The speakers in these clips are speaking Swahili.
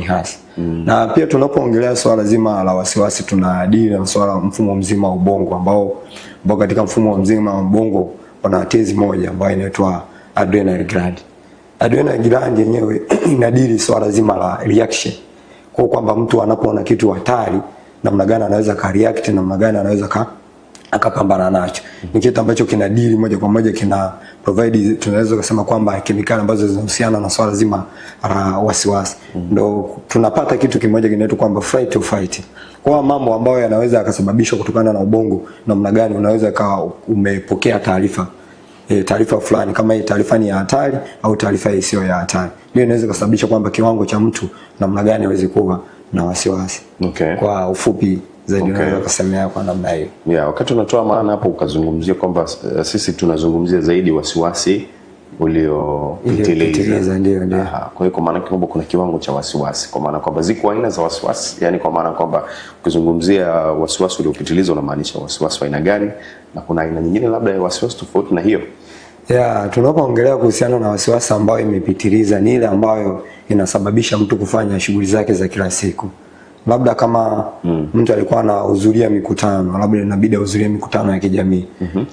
hasi. Na pia tunapoongelea swala zima la wasiwasi, tunadili na swala mfumo mzima wa ubongo ambao katika mfumo mzima wa ubongo kuna tezi moja ambayo inaitwa adrenal gland. Adrenal gland yenyewe inadili swala zima la reaction, kwa kwamba mtu anapoona kitu hatari, namna gani anaweza ka react, namna gani anaweza ka akapambana nacho. Ni kitu ambacho kinadili moja kwa moja, kina provide, tunaweza kusema kwamba kemikali ambazo zinahusiana na swala zima la wasiwasi. Ndo tunapata kitu kimoja kinaitwa kwamba flight or fight. Kwa mambo ambayo yanaweza yakasababishwa kutokana na ubongo, namna gani unaweza kawa umepokea taarifa, taarifa fulani, kama hii taarifa ni ya hatari au taarifa isiyo ya hatari, ndio inaweza kusababisha kwamba kiwango cha mtu namna gani aweze kuwa na wasiwasi. Kwa ufupi zaidi unaweza kusemea kwa namna hiyo. Yeah, wakati unatoa maana hapo ukazungumzia kwamba sisi tunazungumzia zaidi wasiwasi uliopitiliza. Uliopitiliza, ndio, ndio. Aha, kwa hiyo kwa maana kwamba kuna kiwango cha wasiwasi, kwa maana kwamba ziko aina za wasiwasi, yani kwa maana kwamba ukizungumzia wasiwasi uliopitiliza unamaanisha wasiwasi wa aina gani, na kuna aina nyingine labda ya wasiwasi tofauti na hiyo. Yeah, tunapoongelea kuhusiana na wasiwasi ambayo imepitiliza ni ile ambayo inasababisha mtu kufanya shughuli zake za kila siku. Labda kama mtu alikuwa anahudhuria mikutano, labda inabidi ahudhurie mikutano ya kijamii,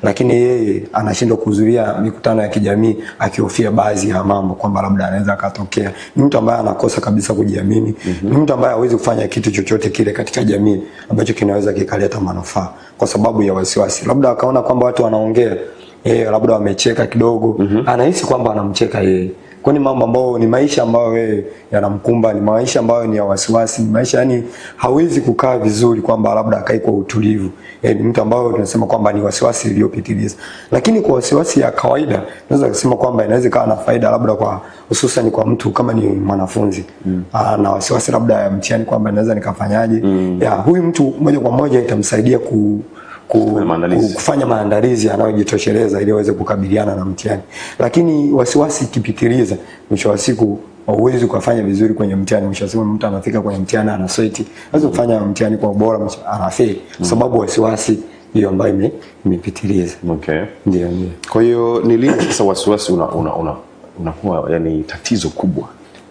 lakini yeye anashindwa kuhudhuria mikutano ya kijamii akihofia baadhi ya mambo kwamba labda anaweza akatokea. Ni mtu ambaye anakosa kabisa kujiamini, ni mtu ambaye hawezi kufanya kitu chochote kile katika jamii ambacho kinaweza kikaleta manufaa kwa sababu ya wasiwasi. Labda akaona kwamba watu wanaongea, yeye labda wamecheka kidogo, anahisi kwamba anamcheka yeye. Kwa ni mambo ambayo ni maisha ambayo yeye yanamkumba, ni maisha ambayo ni ya wasiwasi, ni maisha yani hawezi kukaa vizuri kwamba labda akae kwa utulivu. Ni mtu ambaye tunasema kwamba ni wasiwasi iliyopitiliza. Lakini kwa wasiwasi ya kawaida naweza kusema kwamba inaweza ikawa na faida, labda kwa hususan kwa mtu kama ni mwanafunzi, na wasiwasi labda ya mtihani kwamba naweza nikafanyaje. Ya huyu mtu moja kwa moja itamsaidia Kufanya maandalizi. Kufanya maandalizi yanayojitosheleza ili aweze kukabiliana na mtihani. Lakini wasiwasi ikipitiliza, mwisho wa siku hauwezi ukafanya vizuri kwenye mtihani. Mwisho wa siku mtu anafika kwenye mtihani ana sweat, hawezi kufanya mtihani kwa ubora, anafeli kwa sababu wasiwasi ndio ambayo imepitiliza. Ndio, ndio. Kwa hiyo ni lini sasa wasiwasi unakuwa yani tatizo kubwa?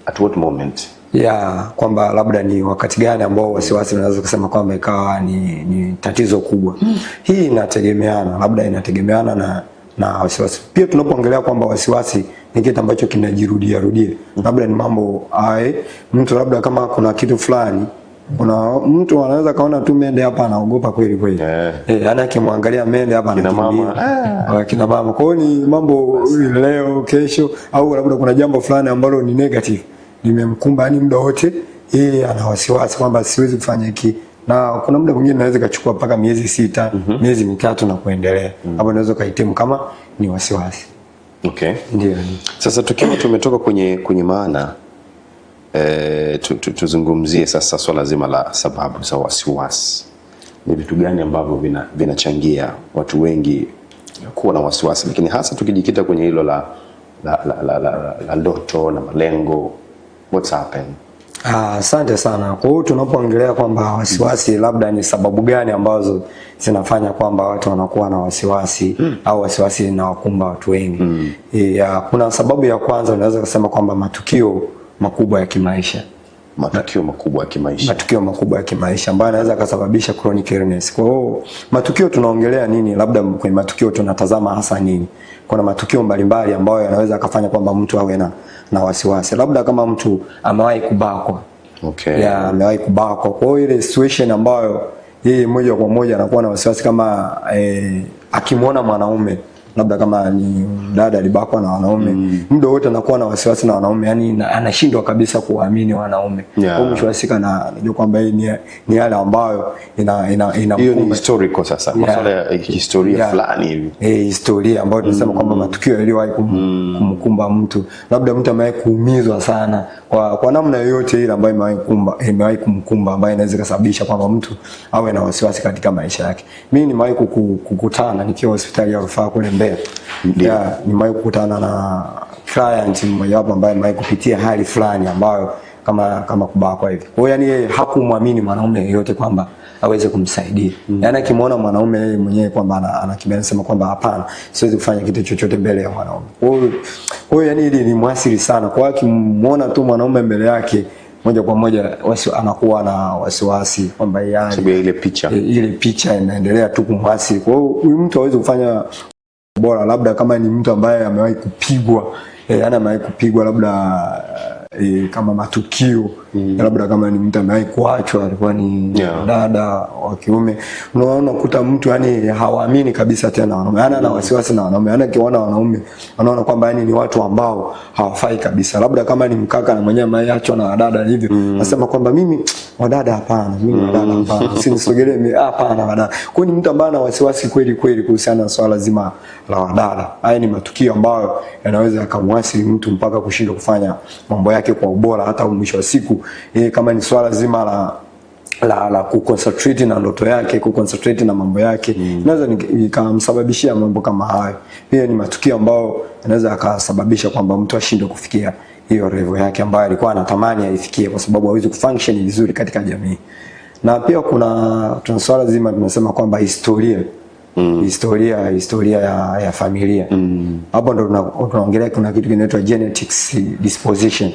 At what moment? Ya kwamba labda ni wakati gani ambao wasiwasi unaweza kusema kwamba ikawa ni tatizo kubwa. Hii inategemeana, labda inategemeana na wasiwasi. Pia tunapoongelea kwamba wasiwasi ni kitu ambacho kinajirudia rudia, labda ni mambo ae, mtu labda kama kuna kitu fulani, kuna mtu anaweza kaona tu mende hapa anaogopa kweli kweli. Eh, yani akimwangalia mende hapa Kina anakimbia. mama. Ah, kina mama. Kwa hiyo ni mambo leo kesho, au labda kuna jambo fulani ambalo ni negative limemkumba, yani muda wote yeye ana wasiwasi kwamba siwezi kufanya hiki, na kuna muda mwingine naweza kachukua mpaka miezi 6, miezi 3 na kuendelea. Hapo unaweza kaitemu kama ni wasiwasi. Ndio. Sasa tukiwa tumetoka kwenye maana, tuzungumzie sasa swala zima la sababu za wasiwasi. Ni vitu gani ambavyo vinachangia watu wengi kuwa na wasiwasi, lakini hasa tukijikita kwenye hilo la ndoto na malengo, what's happen? Ah, asante sana. Kwa hiyo tunapoongelea kwamba wasiwasi labda ni sababu gani ambazo zinafanya kwamba watu wanakuwa na wasiwasi au wasiwasi inawakumba watu wengi. Ya, kuna sababu ya kwanza unaweza kusema kwamba matukio makubwa ya kimaisha. Matukio makubwa ya kimaisha. Matukio makubwa ya kimaisha ambayo yanaweza kusababisha chronic illness. Kwa hiyo matukio tunaongelea nini? Labda kwenye matukio tunatazama hasa nini? Kuna matukio mbalimbali ambayo yanaweza kafanya kwamba mtu awe na wasiwasi. Labda kama mtu amewahi kubakwa. Ya, amewahi kubakwa. Kwa hiyo ile situation ambayo yeye moja kwa moja anakuwa na wasiwasi kama akimwona mwanaume, labda kama ni dada alibakwa na wanaume, muda wote anakuwa na wasiwasi na wanaume, yani anashindwa kabisa kuwaamini wanaume. Kwa mwisho wa siku anajua kwamba hii ni yale ambayo ina Hiyo ni historical sasa, masuala ya historia fulani hivi. Eh, historia ambayo tunasema kwamba matukio yaliyowahi kumkumba mtu, labda mtu amewahi kuumizwa sana kwa namna yoyote ile ambayo imewahi kumkumba, ambayo inaweza kusababisha kwamba mtu awe na wasiwasi katika maisha yake. Mimi nimewahi kukutana nikiwa hospitali ya rufaa kule Mbeya. Yeah, nimewahi kukutana na client mmoja wapo ambaye amewahi kupitia hali fulani ambayo kama kubakwa hivi. Kwa hiyo yani yeye hakumwamini mwanaume yeyote kwamba aweze kumsaidia. Yaani akimwona mwanaume yeye mwenyewe kwamba anakimbia, anasema kwamba hapana, siwezi kufanya kitu chochote mbele ya mwanaume. Kwa hiyo yani ili ni mwathiri sana. Kwa hiyo akimwona tu mwanaume mbele yake moja kwa moja anakuwa na wasiwasi kwamba sababu ya ile picha. Ile picha inaendelea tu kumwasili. Kwa hiyo huyu mtu hawezi kufanya bora, labda kama ni mtu ambaye amewahi kupigwa, yani amewahi kupigwa labda kama matukio, labda kama ni mtu amewahi kuachwa, alikuwa ni dada wa kiume, unaona kuta mtu yani hawaamini kabisa tena wanaume, yani ana wasiwasi na wanaume, yani akiona wanaume anaona kwamba yani ni watu ambao hawafai kabisa, labda kama ni mkaka na mwenyewe ameachwa na wadada hivyo, anasema kwamba mimi wadada hapana, mimi wadada hapana, usinisogelee mimi hapana wadada. Kwa hiyo ni mtu ambaye ana wasiwasi kweli kweli kuhusiana na swala zima la wadada. Haya ni matukio ambayo yanaweza yakamwathiri mtu mpaka kushindwa kufanya mambo yake kwa ubora, hata mwisho wa siku kama ni swala zima la kuconcentrate na ndoto yake, kuconcentrate na mambo yake, inaweza ikamsababishia mambo kama hayo. Pia ni matukio ambayo yanaweza yakasababisha kwamba mtu ashindwe kufikia hiyo level yake ambayo alikuwa anatamani aifikie, kwa sababu hawezi kufunction vizuri katika jamii. Na pia tuna swala zima tunasema kwamba historia. Historia ya familia. Hapo ndo tunaongelea kuna kitu kinaitwa genetics disposition.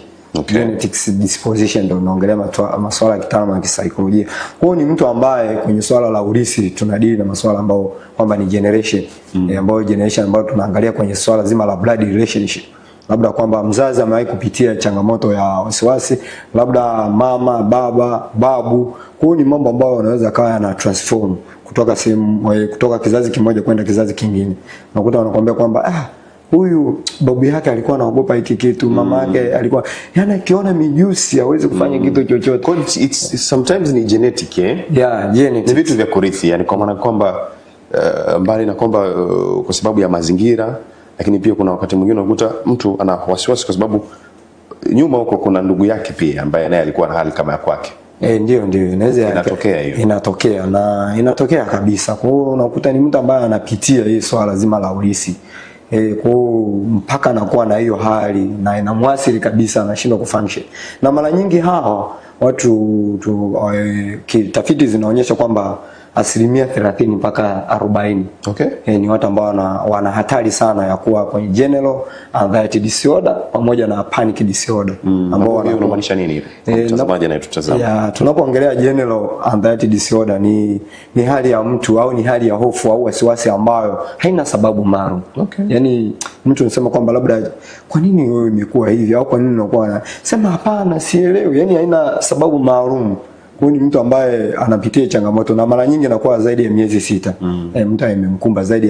Genetics disposition ndo tunaongelea masuala ya kitaalamu ya kisaikolojia. Kwa hiyo ni mtu ambaye kwenye swala la urithi tunadili na masuala ambayo kwamba ni generation, ambayo generation ambayo tunaangalia kwenye swala zima la blood relationship. Labda kwamba mzazi amewahi kupitia changamoto ya wasiwasi, labda mama, baba, babu. Kwa hiyo ni mambo ambayo yanaweza kawa yana transform kutoka sehemu, kutoka kizazi kimoja kwenda kizazi kingine. Unakuta wanakuambia kwamba huyu babu yake alikuwa anaogopa hiki kitu, mama yake alikuwa yani akiona mijusi hawezi kufanya kitu chochote. Kwa hiyo it's sometimes ni genetic, eh? Yeah, genetic. Ni vitu vya kurithi, yani kwa maana kwamba mbali na kwamba kwa sababu ya mazingira, lakini pia kuna wakati mwingine unakuta mtu ana wasiwasi kwa sababu nyuma huko kuna ndugu yake pia ambaye naye alikuwa na hali kama ya kwake. Ndio, inaweza Inatokea hiyo. Inatokea na inatokea kabisa. Kwa hiyo unakuta ni mtu ambaye anapitia hii swala zima la urithi. Kwa hiyo mpaka anakuwa na hiyo hali na inamwathiri kabisa, anashindwa kufunction. Na mara nyingi hawa watu tafiti zinaonyesha kwamba 30% mpaka 40. Ni watu ambao wana hatari sana ya kuwa kwenye general anxiety disorder pamoja na panic disorder. Ambao Hapo wana unamaanisha nini? Mtazamaji anayetutazama. Tunapoongelea general anxiety disorder ni hali ya mtu au ni hali ya hofu au wasiwasi ambayo haina sababu maalum. Yaani mtu anasema kwamba labda kwa nini wewe imekuwa hivi au kwa nini unakuwa na sema hapana sielewi, yaani haina sababu maalum. Huyu ni mtu ambaye anapitia changamoto na mara nyingi anakuwa zaidi ya miezi 6. Mtu amemkumba zaidi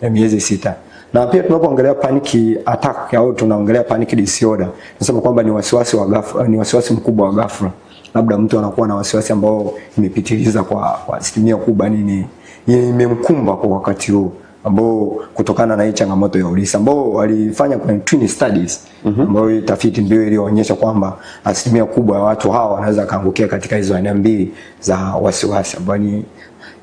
ya miezi 6. Na pia tunapoongelea panic attack au tunaongelea panic disorder, tunasema kwamba ni wasiwasi wa ghafla, ni wasiwasi mkubwa wa ghafla. Labda mtu anakuwa na wasiwasi ambao imepitiliza kwa asilimia kubwa, nini imemkumba kwa wakati huu, ambao kutokana na hii changamoto ya urithi ambao walifanya kwenye twin studies, ambao hii tafiti ndio iliyoonyesha kwamba asilimia kubwa ya watu hawa wanaweza kaangukia katika hizo aina mbili za wasiwasi, ambao ni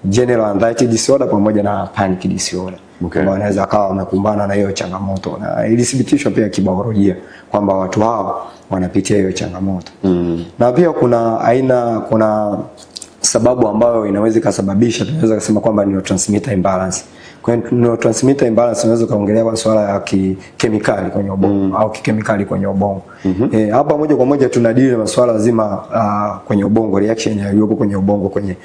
general anxiety disorder pamoja na panic disorder. Ambao wanaweza kawa wamekumbana na hiyo changamoto, na ilithibitishwa pia kibiolojia kwamba watu hawa wanapitia hiyo changamoto. Na pia kuna sababu ambayo inaweza ikasababisha, tunaweza kusema kwamba neurotransmitter imbalance. Kwa hiyo neurotransmitter imbalance unaweza kaongelea kwa swala ya kemikali kwenye ubongo au kikemikali kwenye ubongo. Hapa moja kwa moja tunadili na masuala zima kwenye ubongo, reaction iliyopo kwenye ubongo kwenye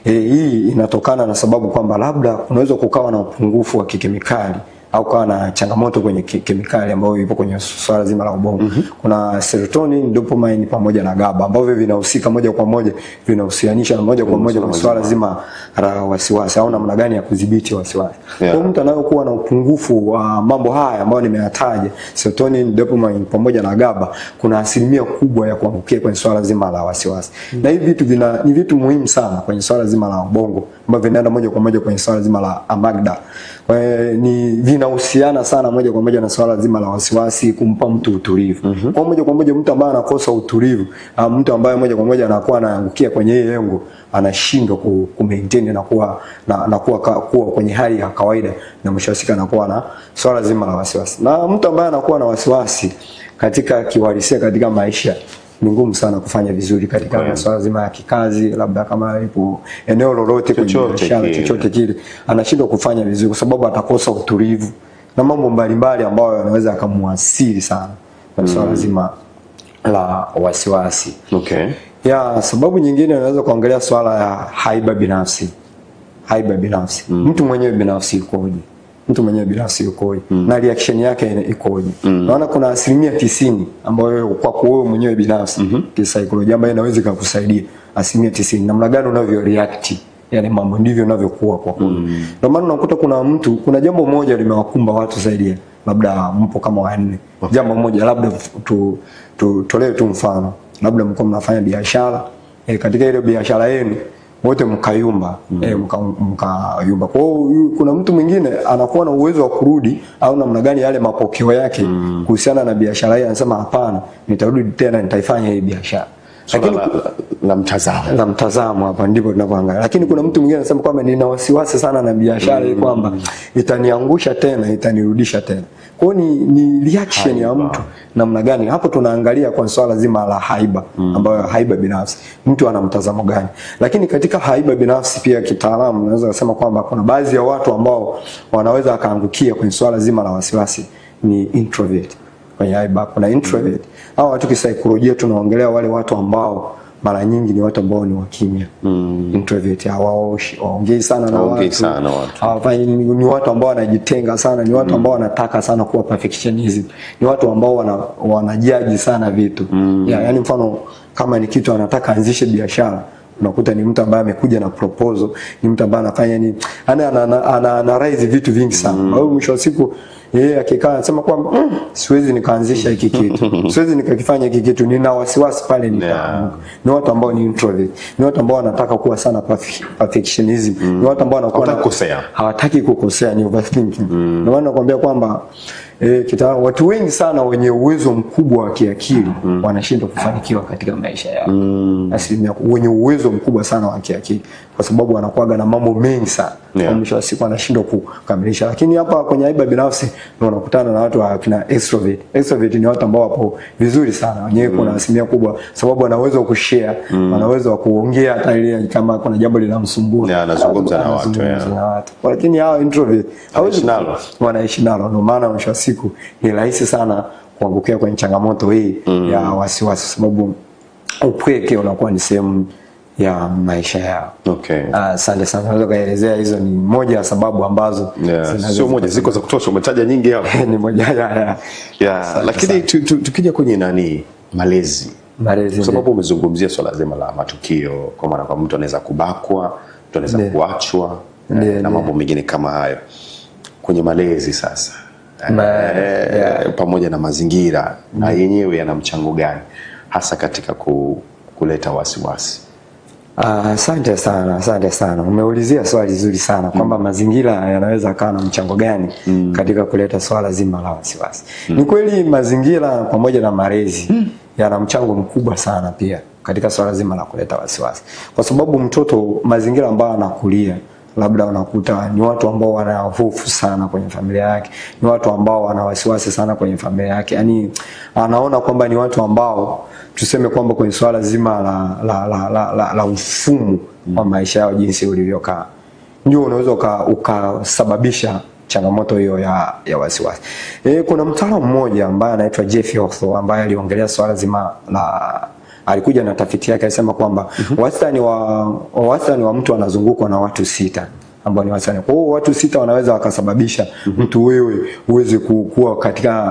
hii inatokana na sababu kwamba labda unaweza kukawa na upungufu wa kikemikali au kawa na changamoto kwenye kemikali ambayo ipo kwenye swala zima la ubongo. Kuna serotonin, dopamine pamoja na GABA ambavyo vinahusika moja kwa moja, vinahusianisha moja kwa moja kwenye swala zima la wasiwasi au namna gani ya kudhibiti wasiwasi. Kwa mtu anayokuwa na upungufu wa mambo haya ambayo nimeyataja, serotonin, dopamine pamoja na GABA, kuna asilimia kubwa ya kuangukia kwenye swala zima la wasiwasi. Na hivi vitu ni vitu muhimu sana kwenye swala zima la ubongo ambavyo vinaenda moja kwa moja kwenye swala zima la amygdala. Kwa hiyo ni vinahusiana sana moja kwa moja na swala zima la wasiwasi, kumpa mtu utulivu. Kwa moja kwa moja mtu ambaye anakosa utulivu, mtu ambaye moja kwa moja anakuwa anaangukia kwenye hii lengo, anashindwa ku maintain na kuwa kwenye hali ya kawaida, na mwisho wa siku anakuwa na swala zima la wasiwasi. Na mtu ambaye anakuwa na wasiwasi katika kiuhalisia katika maisha, ni ngumu sana kufanya vizuri katika masuala zima ya kikazi, labda kama ipo eneo lolote kwenye biashara, chochote kile, anashindwa kufanya vizuri kwa sababu atakosa utulivu na mambo mbalimbali ambayo yanaweza yakamuathiri sana kwa swala zima la wasiwasi. Okay. Ya sababu nyingine unaweza kuangalia swala ya haiba binafsi. Haiba binafsi. Mtu mwenyewe binafsi yukoje? Mtu mwenyewe binafsi yukoje? Na reaction yake ikoje? Naona kuna 90% ambayo kwako wewe mwenyewe binafsi kisaikolojia ambayo inaweza ikakusaidia 90%, namna gani unavyo react yale mambo ndivyo unavyokuwa kwa kweli. Ndio maana unakuta kuna mtu, kuna jambo moja limewakumba watu zaidi, labda mpo kama wanne. Jambo moja labda tutolee tu mfano, labda mko mnafanya biashara katika ile biashara yenu wote mkayumba, mkayumba. Kwa hiyo kuna mtu mwingine anakuwa na uwezo wa kurudi au namna gani yale mapokeo yake kuhusiana na biashara hii, anasema hapana, nitarudi tena nitaifanya hii biashara. Lakini la mtazamo, la mtazamo hapa ndipo tunapoangalia. Lakini kuna mtu mwingine anasema kwamba nina wasiwasi sana na biashara hii kwamba itaniangusha tena, itanirudisha tena. Kwa hiyo ni reaction ya mtu namna gani. Hapo tunaangalia kwa swala zima la haiba, ambayo haiba binafsi, mtu ana mtazamo gani. Lakini katika haiba binafsi pia kitaalamu naweza kusema kwamba kuna baadhi ya watu ambao wanaweza akaangukia kwenye swala zima la wasiwasi ni introvert. Kwenye haiba kuna introvert. Hao watu kisaikolojia tunaongelea wale watu ambao mara nyingi ni watu ambao ni wakimya. Introvert hawaongei sana na watu. Hawafanyi, ni watu ambao wanajitenga sana, ni watu ambao wanataka sana kuwa perfectionism. Ni watu ambao wanajaji sana vitu. Yaani mfano kama ni kitu anataka anzishe biashara, unakuta ni mtu ambaye amekuja na proposal, ni mtu ambaye anafanya nini, ana raise vitu vingi sana. Kwa hiyo mwisho wa siku yeye akikaa anasema kwamba siwezi nikaanzisha hiki kitu, siwezi nikakifanya hiki kitu, nina wasiwasi pale nikaanguka. Ni watu ambao ni introvert, ni watu ambao wanataka kuwa sana perfectionism, ni watu ambao wanakuwa hawataki kukosea, ni overthinking. Ndio maana nakwambia kwamba watu wengi sana wenye uwezo mkubwa wa kiakili wanashindwa kufanikiwa katika maisha yao. Asilimia wenye uwezo mkubwa sana wa kiakili kwa sababu wanakuwa na mambo mengi sana. Mwisho wa siku anashindwa kukamilisha. Lakini hapa kwenye haiba binafsi ndio unakutana na watu wa kina extrovert. Extrovert ni watu ambao wapo vizuri sana. Wenyewe kuna asilimia kubwa sababu wana uwezo wa kushare, wana uwezo wa kuongea hata ile kama kuna jambo linamsumbua. Anazungumza na watu. Lakini hao introvert hawezi nalo. Wanaishi nalo. Ndio maana mwisho wa siku ni rahisi sana kuangukia kwenye changamoto hii ya wasiwasi sababu upweke unakuwa ni sehemu ya maisha yao. Okay. Asante sana. Unaweza kuelezea hizo ni moja ya sababu ambazo sio moja, ziko za kutosha, umetaja nyingi hapo. Ni moja ya. Lakini tukija kwenye nani, malezi. Malezi. Kwa sababu umezungumzia swala zima la matukio, kwa maana kwa mtu anaweza kubakwa, mtu anaweza kuachwa na mambo mengine kama hayo. Kwenye malezi sasa pamoja na mazingira na yenyewe yana mchango gani hasa katika kuleta wasiwasi? Asante sana, asante sana. Umeulizia swali zuri sana kwamba mazingira yanaweza kuwa na mchango gani katika kuleta swala zima la wasiwasi. Ni kweli mazingira pamoja na malezi yana mchango mkubwa sana pia katika swala zima la kuleta wasiwasi. Kwa sababu mtoto mazingira ambayo anakulia, labda unakuta ni watu ambao wana hofu sana kwenye familia yake, ni watu ambao wana wasiwasi sana kwenye familia yake. Yaani anaona kwamba ni watu ambao tuseme kwamba kwenye swala zima la mfumo wa maisha yao jinsi ulivyokaa, ndio unaweza ukasababisha changamoto hiyo ya wasiwasi. Kuna mtaalamu mmoja ambaye anaitwa Jeff Otho ambaye aliongelea swala zima la, alikuja na tafiti yake alisema kwamba wastani wa mtu anazungukwa na watu 6 ambao ni wastani. Kwa hiyo watu 6 wanaweza wakasababisha mtu wewe uweze kuwa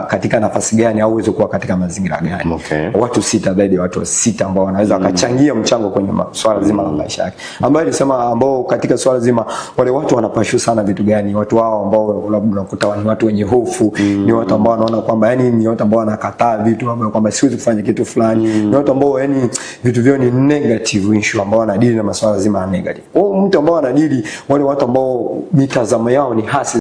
katika nafasi gani au uweze kuwa katika mazingira gani. Okay. Watu 6, zaidi ya watu 6 ambao wanaweza wakachangia mchango kwenye swala zima la maisha yake. Ambao alisema ambao katika swala zima wale watu wanapashu sana vitu gani, watu wao ambao labda unakuta ni watu wenye hofu, ni watu ambao wanaona kwamba yani ni watu ambao wanakataa vitu ambao kwamba siwezi kufanya kitu fulani, ni watu ambao yani vitu vyao ni negative issue, ambao wanadili na masuala zima ya negative. Kwa hiyo mtu ambao anadili wale watu ambao mitazamo yao ni hasi.